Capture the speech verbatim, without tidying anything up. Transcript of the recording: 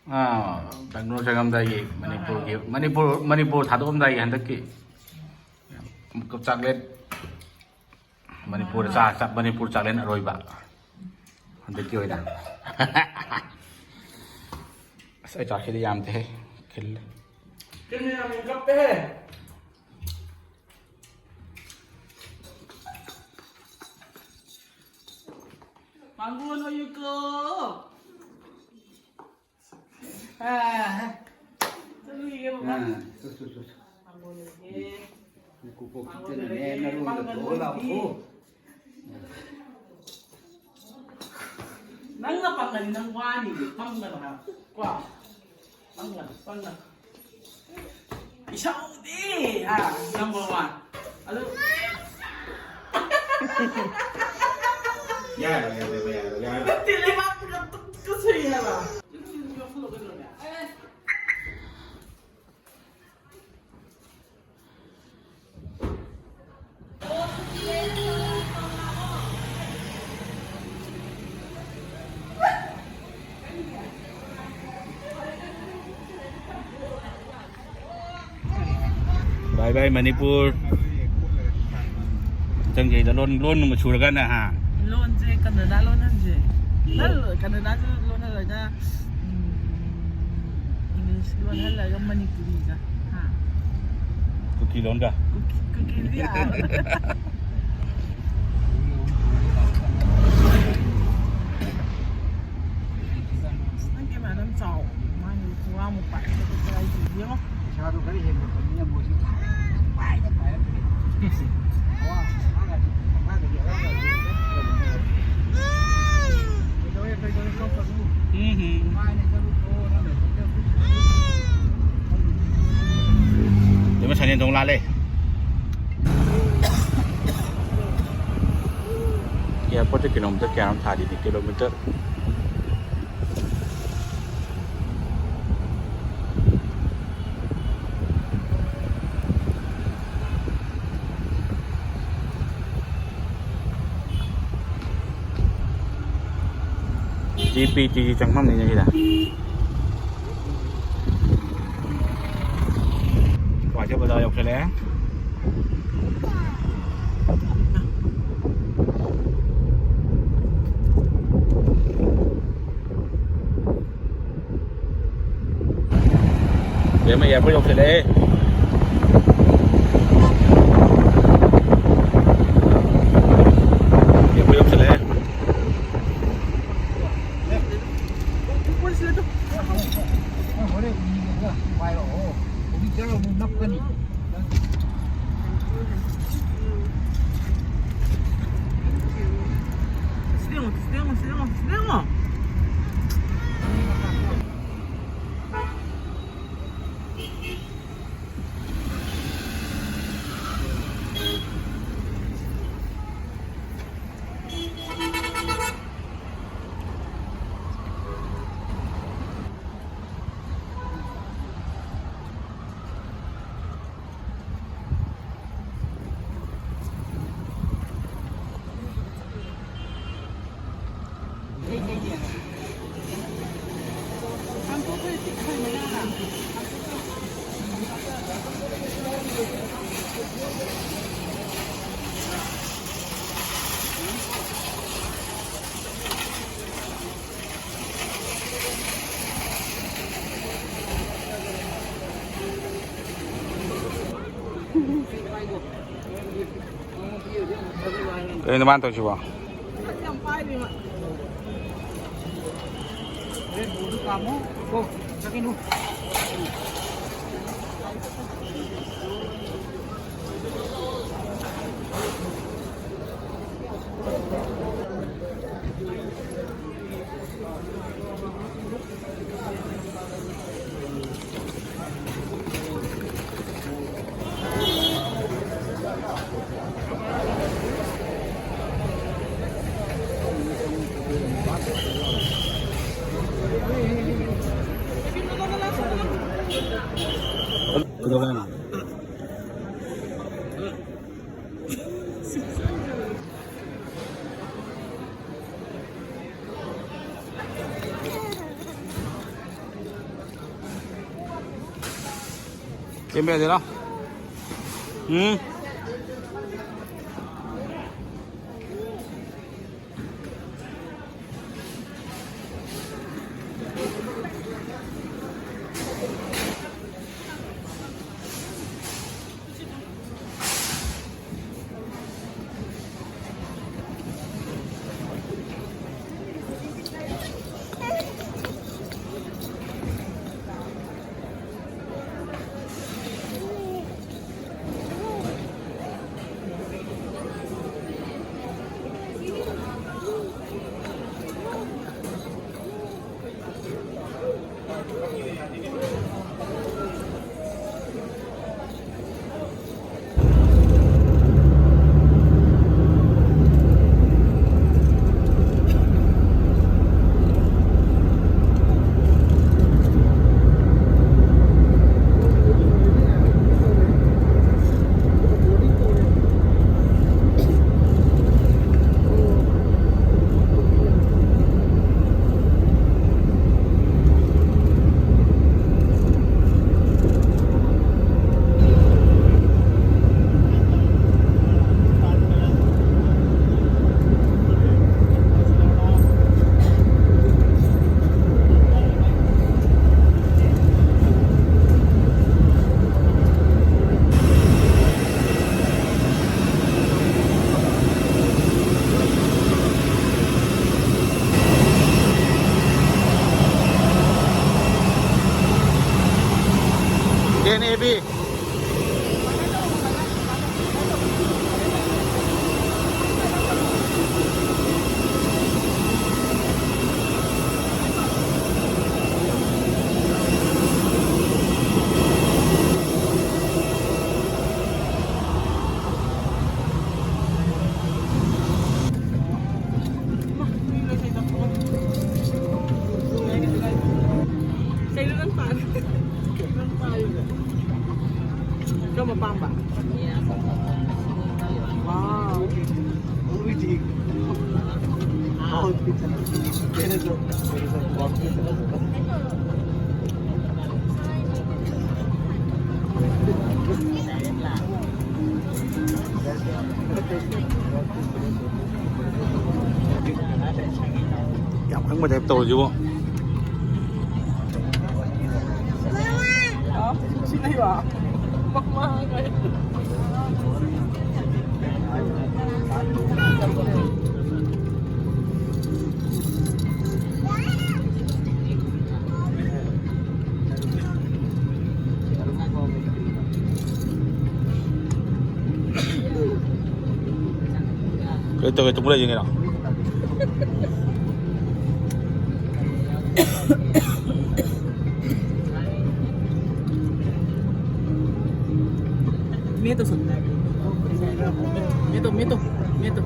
ꯑꯥ, ꯕꯦꯡꯒ꯭ꯂꯣꯔ ꯆꯪꯉꯝꯗꯥꯏꯒꯤ ꯃꯅꯤꯄꯨꯔꯒꯤ, ꯃꯅꯤꯄꯨꯔ, ꯃꯅꯤꯄꯨꯔ ꯊꯥꯗꯣꯛꯑꯝꯗꯥꯏꯒꯤ ꯍꯟꯗꯛꯀꯤ ꯆꯥꯛꯂꯦꯠ, ꯃꯅꯤꯄꯨꯔꯗ ꯆꯥ-, ꯆꯥ-, ꯃꯅꯤꯄꯨꯔ ꯆꯥꯛꯂꯦꯟ ꯑꯔꯣꯏꯕ ꯍꯟꯗꯛꯀꯤ ꯑꯣꯏꯅ꯫ ꯑꯁ, ꯑꯩ ꯆꯥꯛꯁꯤꯗꯤ ꯌꯥꯝꯗꯦꯍꯦ, ꯈꯤꯜꯂꯦ꯫ ꯀꯩꯅꯣ ꯌꯥꯝ ꯀꯞꯄꯦꯍꯦ꯫ ꯃꯥꯡꯒꯣꯟ ꯑꯣꯏꯌꯨꯀꯣ꯫ ꯑꯥ꯫ ꯆꯠꯂꯨꯏꯒꯦ ꯕꯕꯥ꯫ ꯑꯥ, ꯆꯠ, ꯆꯠ, ꯆꯠ, ꯆꯠ꯫ ꯃꯥꯡꯒꯣꯟ ꯑꯣꯏꯒꯦ꯫ ꯅꯀꯨꯕꯣꯛꯇꯨꯅꯅꯦ, ꯃꯥꯡꯒꯣꯟ ꯑꯣꯏꯒꯦ꯫ ꯅꯔꯣꯜꯗ ꯄꯥꯡꯒꯜ ꯊꯣꯛꯑ ꯂꯥꯛꯑꯣ꯫ ꯂꯣꯏꯕꯤ꯫ ꯅꯪꯅ ꯄꯪꯉꯗꯤ ꯅꯪ ꯋꯥꯅꯤꯌꯦ, ꯄꯪꯒꯅꯣ ꯍꯥꯏꯕ꯫ ꯀꯣ? ꯄꯪꯒꯅꯨ, ꯄꯪꯒꯅꯨ꯫ ꯏꯁꯧꯗꯤ, ꯍꯥ, number one꯫ ꯑꯗꯨ ꯌꯥꯔꯦ, ꯌꯥꯔꯦ, ꯌꯥꯔꯦ, ꯌꯥꯔꯦ꯫ ꯅꯠꯇꯦ, ꯂꯩꯕꯥꯛꯇꯨꯒ ꯇꯨꯛ-, ꯇꯨꯛꯁꯨꯏ ꯍꯥꯏꯕ꯫ Bye bye Manipur. ꯃꯊꯪ ꯆꯍꯤꯗ ꯂꯣꯟ, ꯂꯣꯟ ꯅꯨꯡ ꯁꯨꯔꯀꯥꯟꯗ, ꯍꯥ? ꯂꯣꯟꯁꯦ ꯀꯟꯅꯗꯥ ꯂꯣꯟꯍꯟꯁꯦ꯫ ꯂꯣꯟ-, ꯀꯟꯅꯗꯥꯁꯨ ꯂꯣꯟꯍꯜꯂꯒ, ꯎꯝ, English ꯂꯣꯟꯍꯜꯂꯒ ꯃꯅꯤꯄꯨꯔꯤꯒ, ꯍꯥ? ꯀꯨꯀꯤ ꯂꯣꯟꯒ? ꯀꯨꯀꯤ, ꯀꯨꯀꯤꯗꯤ ꯌꯥꯔꯣꯏ꯫ ꯑꯁ, ꯅꯪ camera ꯗꯣ ꯌꯥꯝ ꯆꯥꯎ꯫ ꯃꯥꯒꯤ ꯈꯨꯋꯥ ꯑꯃ ꯄꯥꯏ꯫ ꯌꯦꯡꯉꯣ꯫ ꯄꯩꯁꯥꯗꯣ ꯈꯔ ꯍꯦꯟꯒꯠꯄꯅꯤꯅ ꯃꯣꯏꯁꯨ ꯄꯥꯏꯗ ꯄꯥꯏꯔꯛꯇ꯭ꯔꯦ꯫ ꯋꯥ, ꯃꯥꯒꯗꯤ, ꯃꯥꯒꯗꯤ ꯑꯋꯥꯕ ꯑꯣꯏꯔꯦ꯫ ꯀꯩꯗꯧꯔꯦ, ꯀꯩꯗꯧꯔꯦ, ꯀꯞꯀꯅꯨ꯫ ꯎꯝ ꯍꯨꯝ꯫ ꯃꯥꯏꯅ ꯆꯠꯂꯨꯀꯣ, ꯅꯪ ꯅꯊꯟꯇ꯫ ꯏꯃꯥ ꯁꯟꯖꯦꯟ ꯊꯣꯡ ꯂꯥꯜꯂꯦ꯫ Airport ꯇ kilometre ꯀꯌꯥꯅꯣꯝ ꯊꯥꯔꯤꯅꯤ, kilometre꯫ G P T ꯒꯤ ꯆꯪꯐꯝꯅꯤꯅꯦ ꯁꯤꯗ꯫ ꯕꯖꯥꯔ ꯌꯧꯁꯜꯂꯛꯑꯦ꯫ ꯕꯦꯝꯃ, ꯑꯦꯌꯥꯔꯄꯣꯔꯠ ꯌꯧꯁꯜꯂꯛꯑꯦ꯫ ꯑꯦꯌꯥꯔꯄꯣꯔꯠ ꯌꯧꯁꯜꯂꯛꯑꯦ꯫ ꯍꯣꯔꯦꯟ ꯎꯅꯤꯡꯉꯒ ꯄꯥꯏꯔꯛꯑꯣ꯫ ꯍꯧꯖꯤꯛ ꯆꯠꯂ ꯑꯃꯨꯛ ꯅꯞꯀꯅꯤ꯫ ꯁꯤꯗ ꯌꯦꯡꯉꯣ, ꯁꯤꯗ ꯌꯦꯡꯉꯣ, ꯁꯤꯗ ꯌꯦꯡꯉꯣ, ꯁꯤꯗ ꯌꯦꯡꯉꯣ꯫ ꯀꯩꯅꯣ ꯃꯥꯅ ꯇꯧꯔꯤꯁꯤꯕꯣ? ꯀꯩꯗꯧꯔꯦ? ꯆꯦꯟꯕ ꯌꯥꯗꯣꯏꯔꯣ? ꯎꯝ꯫ N A B. ꯀꯩꯅꯣ ꯅꯪ ꯄꯥꯝꯃꯤ? ꯅꯪ ꯄꯥꯝꯃꯤꯕ? ꯀꯔꯝꯕ ꯄꯥꯝꯕ? ꯋꯥꯎ꯫ ꯌꯥꯝ ꯈꯪꯕ type ꯇꯧꯔꯤꯁꯤꯕꯣ꯫ ꯀꯩ ꯇꯧꯒꯦ? ꯇꯨꯝꯕ ꯂꯩꯁꯤꯡꯒꯤꯔꯣ? ꯃꯦꯠꯇꯣ ꯁꯨꯝ꯫ ꯃꯦꯠꯇꯣ, ꯃꯦꯠꯇꯣ, ꯃꯦꯠꯇꯣ꯫